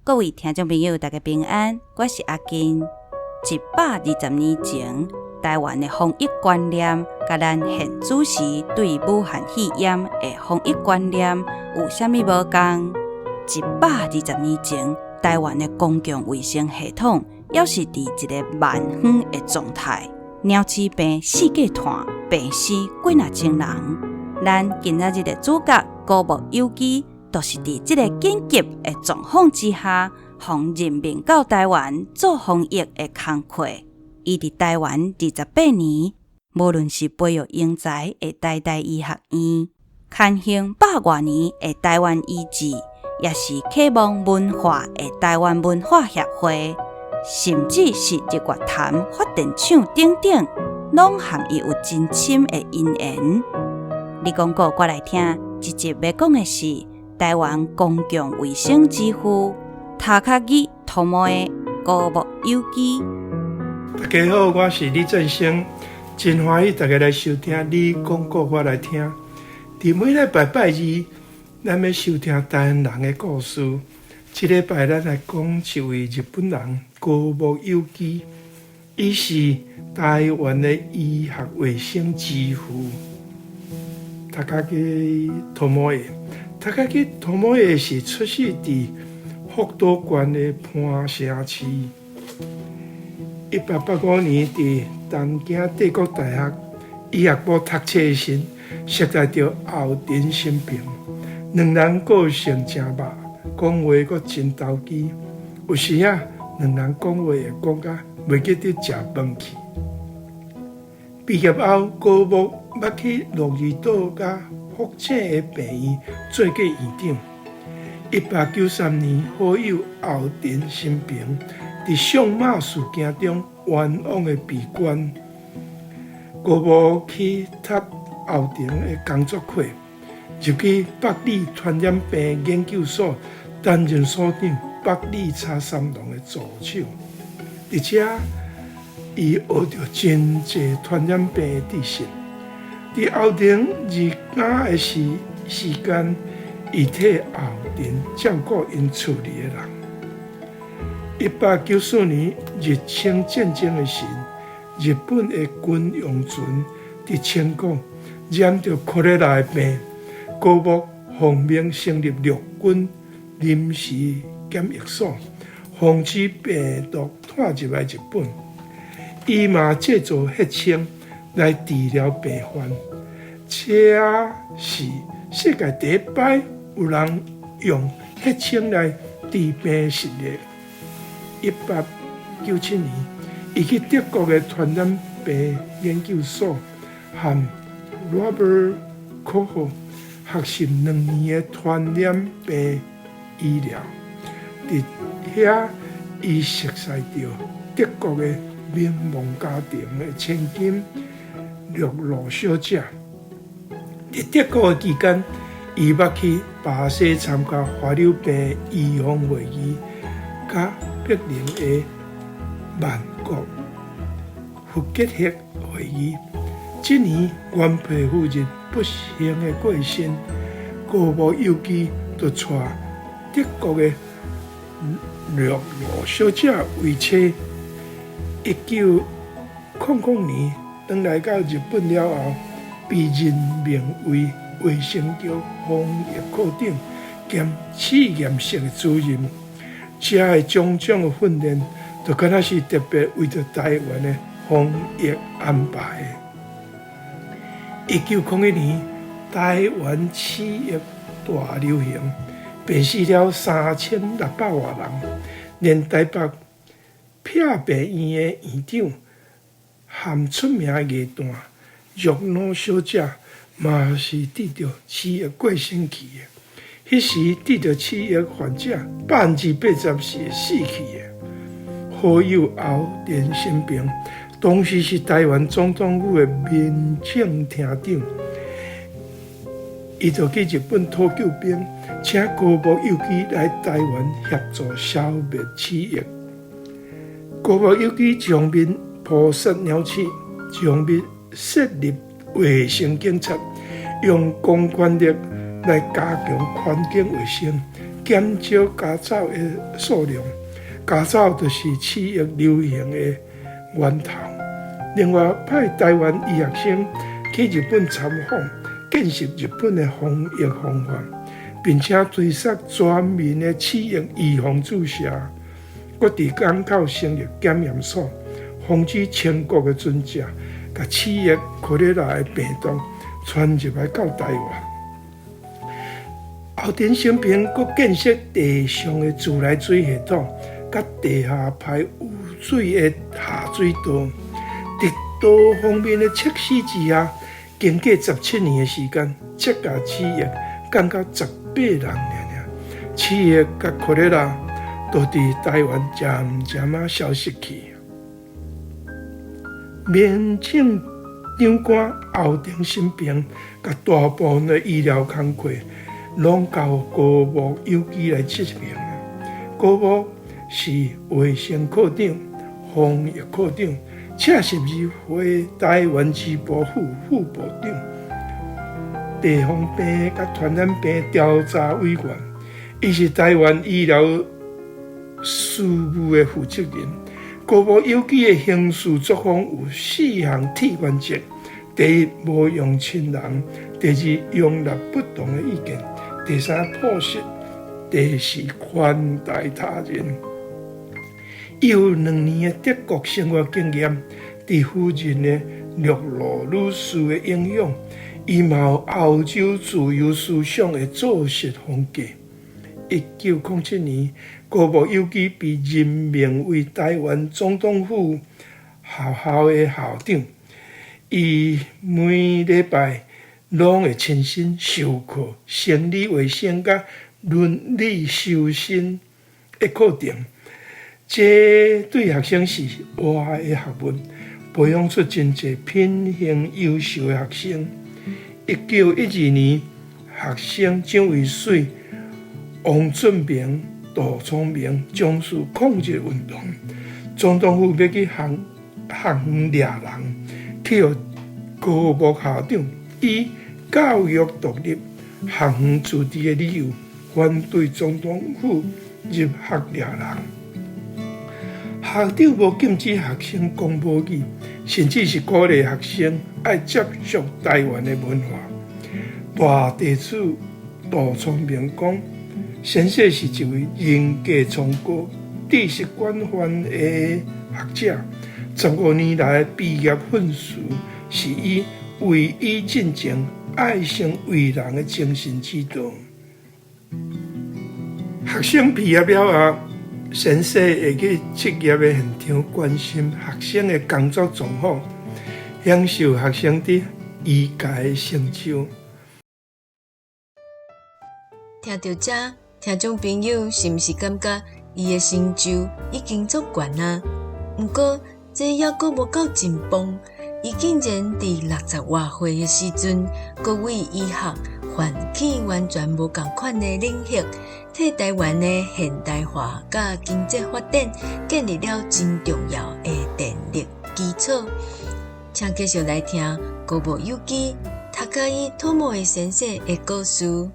各位聽眾朋友，大家平安，我是阿金。120年前，台灣的防疫觀念，佮咱現此時對武漢肺炎的防疫觀念有啥物無仝？120年前，台灣的公共衛生系統猶是佇一个蠻荒的狀態，鳥鼠病四界傳，病死幾若千人。咱今仔日的主角高木有基，就是佇這个緊急的狀況之下，予任命到台灣做防疫的工課。伊佇台灣28年，無論是培育英才的台大醫學院，刊行百外年的台灣醫誌，抑是啟蒙文化的台灣文化協會，甚至是日月潭發電廠等等，攏和伊有真深的因緣。你講故我來聽，這集欲講的是台灣公共衛生之父高木巴耶高木有基。大家好，我是李振聲，真歡喜大家來收聽你講故我來聽。佇每禮拜拜二，咱欲收聽台灣人的故事。這禮拜咱來講一位日本人高木有基，伊是台灣的醫學衛生之父。高木巴耶，高木巴耶是出世佇福島縣的磐城市。1885年，佇東京帝國大學醫學部讀冊時，熟識著後藤新平，兩人個性誠峇，講話閣真投機。有時仔，兩人講話會講甲袂記得食飯去。畢業後，高木捌去鹿兒島佮福井的病院做過院長。1893年，好友後藤新平佇相馬事件中冤枉的被關，高木去插後藤的工作課，入去百里傳染病研究所擔任所長，百里查三郎的助手。佇遮，伊學著真濟傳染病的知識。佇後藤二家的時間，伊替後藤照顧𪜶厝裡的人。1894年日清戰爭的時，日本的軍用船佇青港染著科雷拉的病，高木奉命成立陸軍臨時檢疫所，防止病毒傳入來日本。伊嘛製造血清來治療病患，這是世界第一擺有人用血清來治病的實例。1897年，伊去德國的傳染病研究所和 Robert Koch 學習2年的傳染病醫療。佇遐，伊熟似著德國的名門家庭的千金陸羅小姐。佇德國的期間，伊捌去巴西參加花柳病預防會議，佮柏林的萬國肺結核會議。這年，原配夫人不幸的過身，高木有基就娶德國的陸羅小姐為妻。1900年，轉來到日本了後，被任命為衛生局防疫課長兼試驗室的主任。遮的種種的訓練，就敢若是特別為著台灣的防疫安排的。1901年，台灣鼠疫大流行，病死了3600外人，連台北避病院的院長和出名的藝旦玉女小姐，嘛是得著鼠疫過身去的。彼時得著鼠疫患者80%是會死去的。好友後藤新平，當時是台灣總統府的民政廳長，伊就去日本討救兵，請高木有基來台灣協助消滅鼠疫。高木有基一方面撲殺鳥鼠，一方面設立衛生警察，用公權力來加強環境衛生，減少家走的數量。家走就是鼠疫流行的源頭。另外，派台灣醫學生去日本參訪，見識日本的防疫方法，並且推捒全民的鼠疫預防注射。閣佇港口成立檢驗所，防止清國的船隻共鼠疫 cholera 的病毒傳入來到台灣。後藤新平閣建設地上的自來水系統，佮地下排污水的下水道，佇多方面的測試之下，經過17年的時間，才共鼠疫降到18人爾爾。鼠疫佮 cholera 都佇台灣漸漸仔消失去。民政長官後藤新平共大部分的醫療工課，攏交高木有基來執行。高木是衛生科長、防疫科長、赤十字會台灣支部副副部長、地方病佮傳染病調查委員，伊是台灣醫療事務的負責人。高木有基的行事作風有四項鐵原則：第一，無用親人；第二，容納不同的意見；第三，樸實；第四，寬待他人。伊有2年的德國生活經驗，佇夫人的陸路女士的影響，伊嘛有歐洲自由思想的做事風格。1907年，高木有基被任命為台灣總統府學校的校長。伊每禮拜攏會親身授課生理衛生佮倫理修身的課程。這對學生是活的學問，培養出真濟品行優秀的學生。1912年，學生蔣渭水、王俊明、杜聰明從事抗日運動，總統府欲去學學園掠人，去予高木校長以教育獨立、學園自治的理由，反對總統府入學掠人。校長無禁止學生講母語，甚至是鼓勵學生愛接觸台灣的文化。大地主杜聰明講，先生是一位人格崇高、知識廣泛的學者。15年來畢業訓詞是以為醫盡情、愛生為人的精神指導。學生畢業了後，先生會去測驗的現場關心學生的工作狀況，享受學生佇醫界的成就。聽著這，聽眾朋友是毋是感覺伊的成就已經足懸啊？毋過這猶閣無夠真棒，伊竟然佇60外歲的時陣，閣為醫學泛起完全無仝款的領域，替台灣的現代化佮經濟發展建立了真重要的電力基礎。請繼續來聽高木有基、高木智也先生的故事。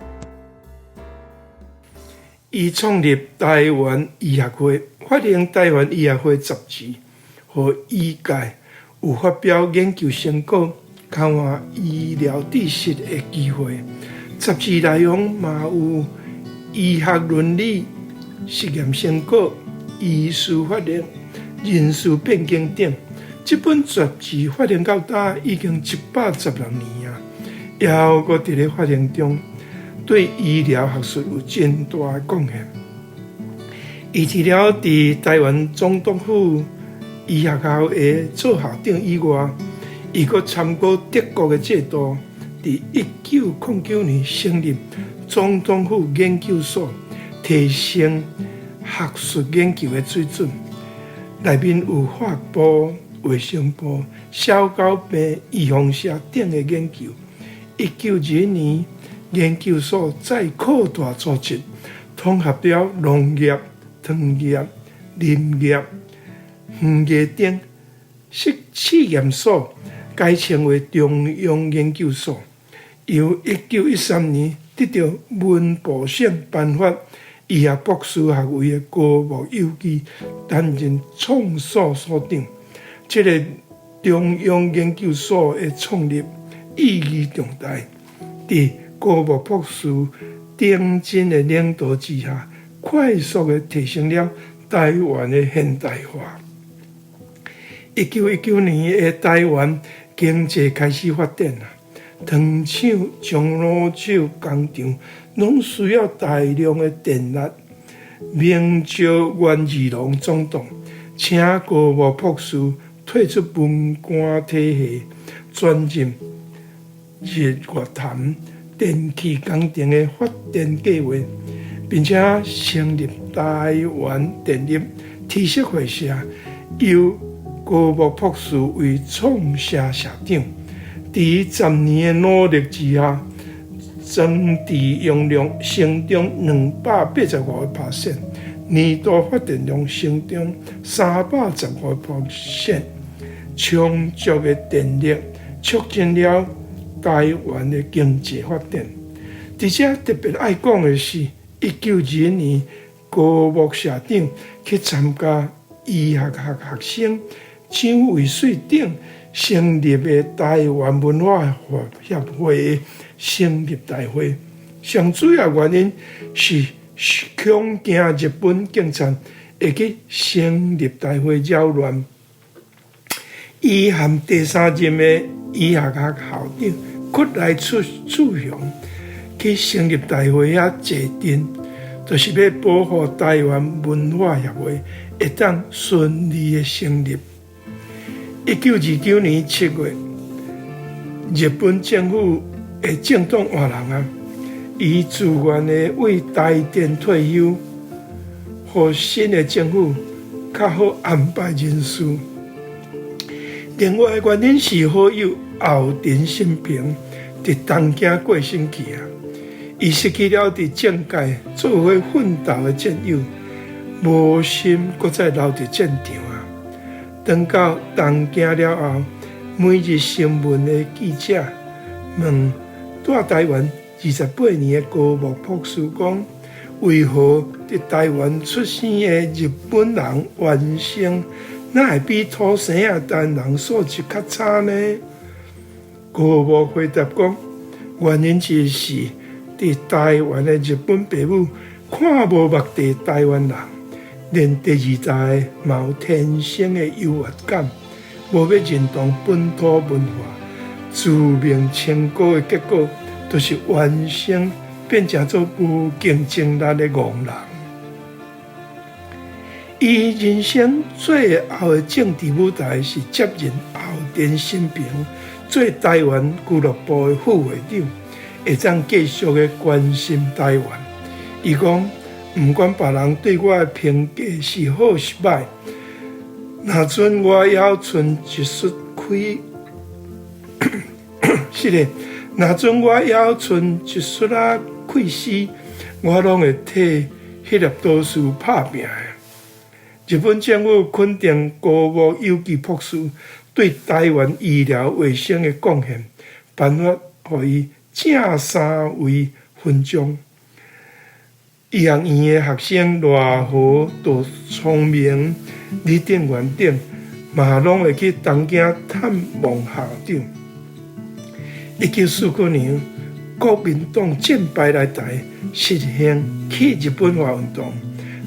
伊創立台灣醫學會，發行台灣醫學會雜誌，予醫界有發表研究成果、交換醫療知識的機會。雜誌內容嘛有醫學倫理、實驗成果、醫事法令、人事變更等。這本雜誌發行到今已經116年啊，猶閣佇咧發行中，對醫療學術有真大的貢獻。伊除了佇台灣總督府醫學校的做校長以外，伊閣參考德國的制度，佇1909年成立總統府研究所，提升學術研究的水準。內面有法部、衛生部、小狗病預防社等的研究。1921年，研究所再擴大組織，統合了農業、糖業、林業、園藝等試驗所，改稱為中央研究所。由1913年得著文部省頒發醫學博士學位的高木有基擔任創所所長。這个中央研究所的創立意義重大，佇高木博士頂真的領導之下，快速的提升了台灣的現代化。1919年的台灣經濟開始發展啊，糖廠、樟腦酒工廠攏需要大量的電力。明朝袁二郎總統請高木博士退出文官體系，轉任日月潭電氣工程的發展計劃，並且成立台灣電力知識會社，由高木博士為創社社長。佇10年的努力之下，裝置容量成長285%，年度發電量成長315%，充足的電力促進了台灣的經濟發展。佇遮特別愛講的是，1921年，高木社長去參加醫學學學生蔣渭水等成立的台灣文化協會的成立大會。上主要原因是恐驚日本警察會去成立大會擾亂。伊和第三任的醫學學校長堀內次雄去成立大會遐坐鎮，就是欲保護台灣文化協會會當順利的成立。1929年7月，日本政府的政黨換人啊，伊自願的為台電退休，予新的政府較好安排人事。另外的原因是好友後藤新平佇東京過身去啊，伊失去了佇政界做伙奮鬥的戰友，無心閣再留佇戰場啊。轉到東京了後，每日新聞的記者問蹛台灣28年的高木博士講，為何佇台灣出生的日本人原生，哪會比土生仔台灣人素質較差呢？高木回答講，原因就是佇台灣的日本爸母看無目地台灣人，連第二代嘛有天生的優越感，無欲認同本土文化，自命清高的結果，就是原生變成做無競爭力的戇人。伊人生最後的政治舞台是接任後藤新平做台灣俱樂部的副會長，會當繼續的關心台灣。伊講，毋管別人對我的評價是好是䆀，若準我猶賰一絲氣，是的，若準我猶賰一絲仔氣絲，我攏會替彼粒導師拍拚的。日本政府肯定高木有基博士對台灣醫療衛生的貢獻，頒發予伊正三位勳章。醫學院的學生賴和、杜聰明、李定元等，嘛攏會去東京探望校長。1949年，國民黨戰敗來台，實行去日本化運動。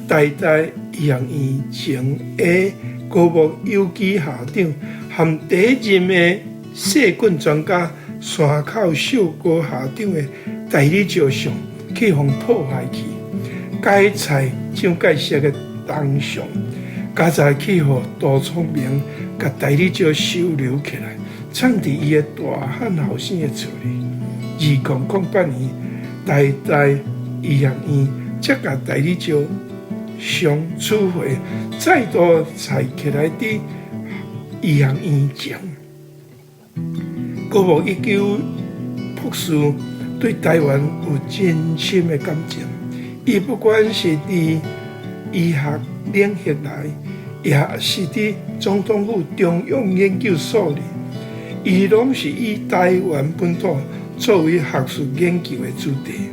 台大醫學院前的高木有基校長和第一任的細菌專家山口秀高校長的代理照相去予破壞去，解裁蔣介石的銅像，佳哉去予杜聰明共代理照收留起來，藏佇伊的大漢後生的厝裡。2008年，台大醫學院才共代理照相取回，再度採起來佇醫學院前。高木有基博士對台灣有真深的感情，伊不管是佇醫學領域內，抑是佇總統府中央研究所裡，伊攏是以台灣本土作為學術研究的主題。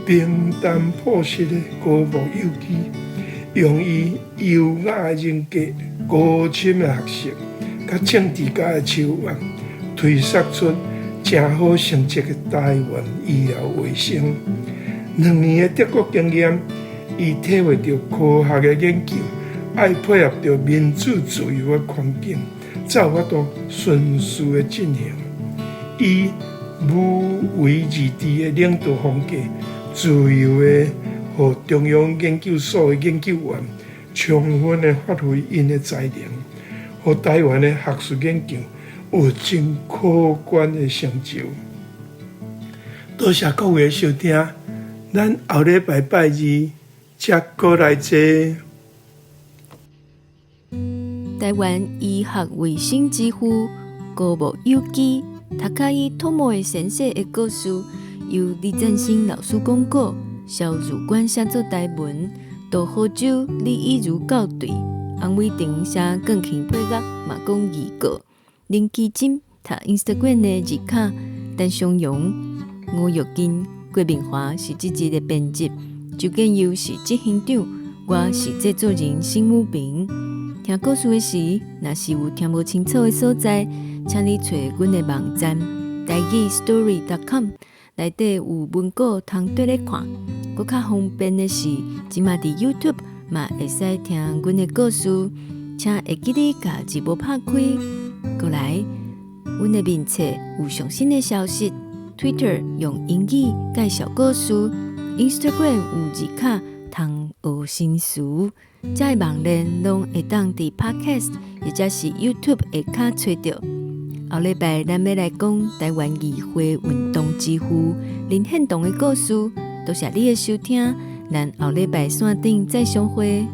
平淡樸實的高木祐基，用伊優雅的人格、高深的學識、佮政治家的手腕，推捒出誠好成績的台灣醫療衛生。2年的德國經驗，伊體會著科學的研究愛配合著民主自由的環境，才有法度順遂的進行。伊無為而治的領導風格，自由的予中央研究所的研究員充分的發揮𪜶的才能，予台灣的學術研究有真可觀的成就。多謝各位的收聽，咱後禮拜拜二才閣來坐。台灣醫學衛生之父高木祐基。高木智先生的故事，由李振興老師講古，蕭如官寫做台文，杜好洲、李以如校對，洪偉霆寫鋼琴配樂，嘛講預告。林奇珍讀 Instagram 的字卡，陳松陽、吳玉金、郭明華是這集的編輯，周建佑是執行長，我是製作人沈武平。聽故事的時，若是有聽無清楚的所在，請你揣阮的網站台語 story.com，內底有文稿通綴咧看。閣較方便的是，這馬佇 YouTube 嘛會使聽阮的故事，請會記得共字幕拍開。閣來，阮的面冊有上新的消息，Twitter 用英語介紹故事，Instagram 有字卡通學新詞。這个網站攏會當佇 Podcast 或者是 YouTube 下跤揣著。後禮拜咱欲來講台灣議會運動之父林獻堂的故事。多謝你的收聽，咱後禮拜線頂再相會。